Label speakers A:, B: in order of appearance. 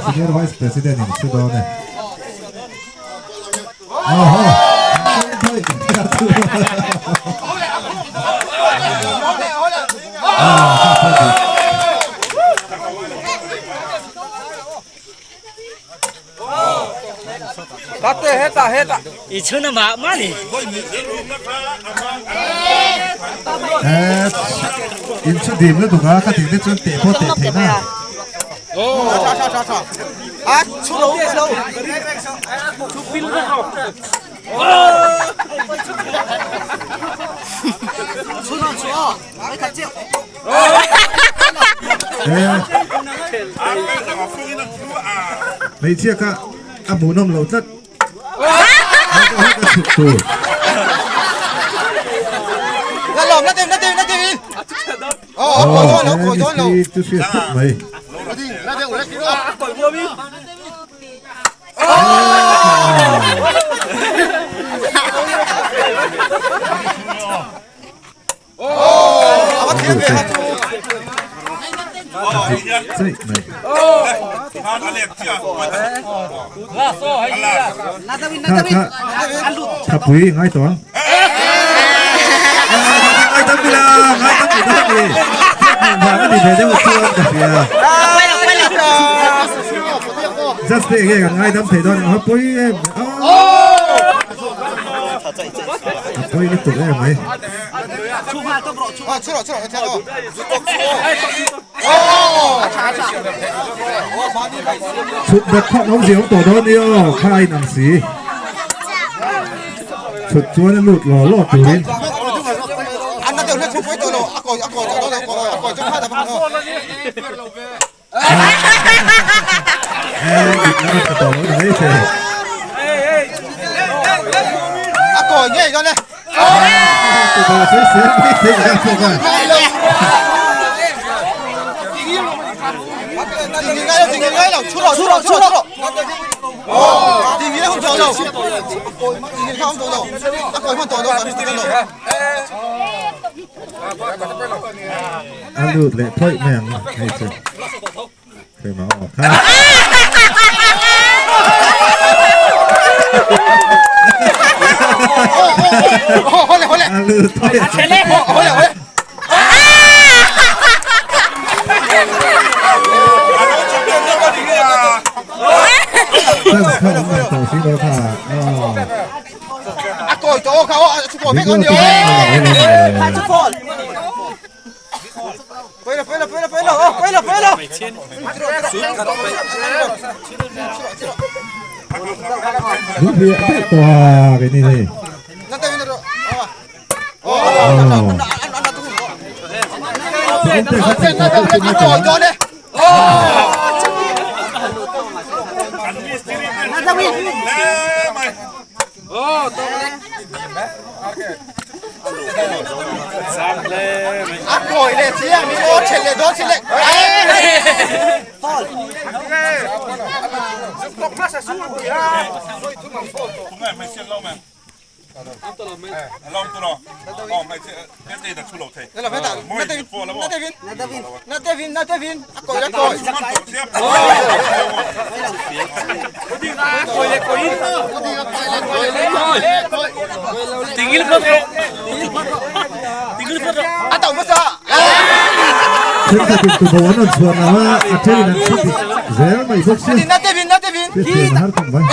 A: Senior Vice President in thu dawn e. Oho! In chu dim lutuk a, kha tih te chuan teh pawh teh theih na. Hmeichhia kha a hmuhnawm loh tlat. Thapui ngai tawh ang. Ngai tam bila, ngai tam bila ni. Vang a ni ve deuh chuan ka hria. Just te nge kan ngai dam thei dawn ang a pawi em. A pawi lutuk em mai. Chhut bet khawp awm zia awm tawh dawn ni aw, kha a inang si. Chhut chuan a lut law law turin. A lut leh phawih mai ang hei chu keimah aw kha. A lut phawih. Chance kha awm ang tawh si lo kha aw. Thenkhatin tubo an rawn chhuah lo a, a thenin an chhu dik zel mai bawk si. Hriatthiam a har khawp mai.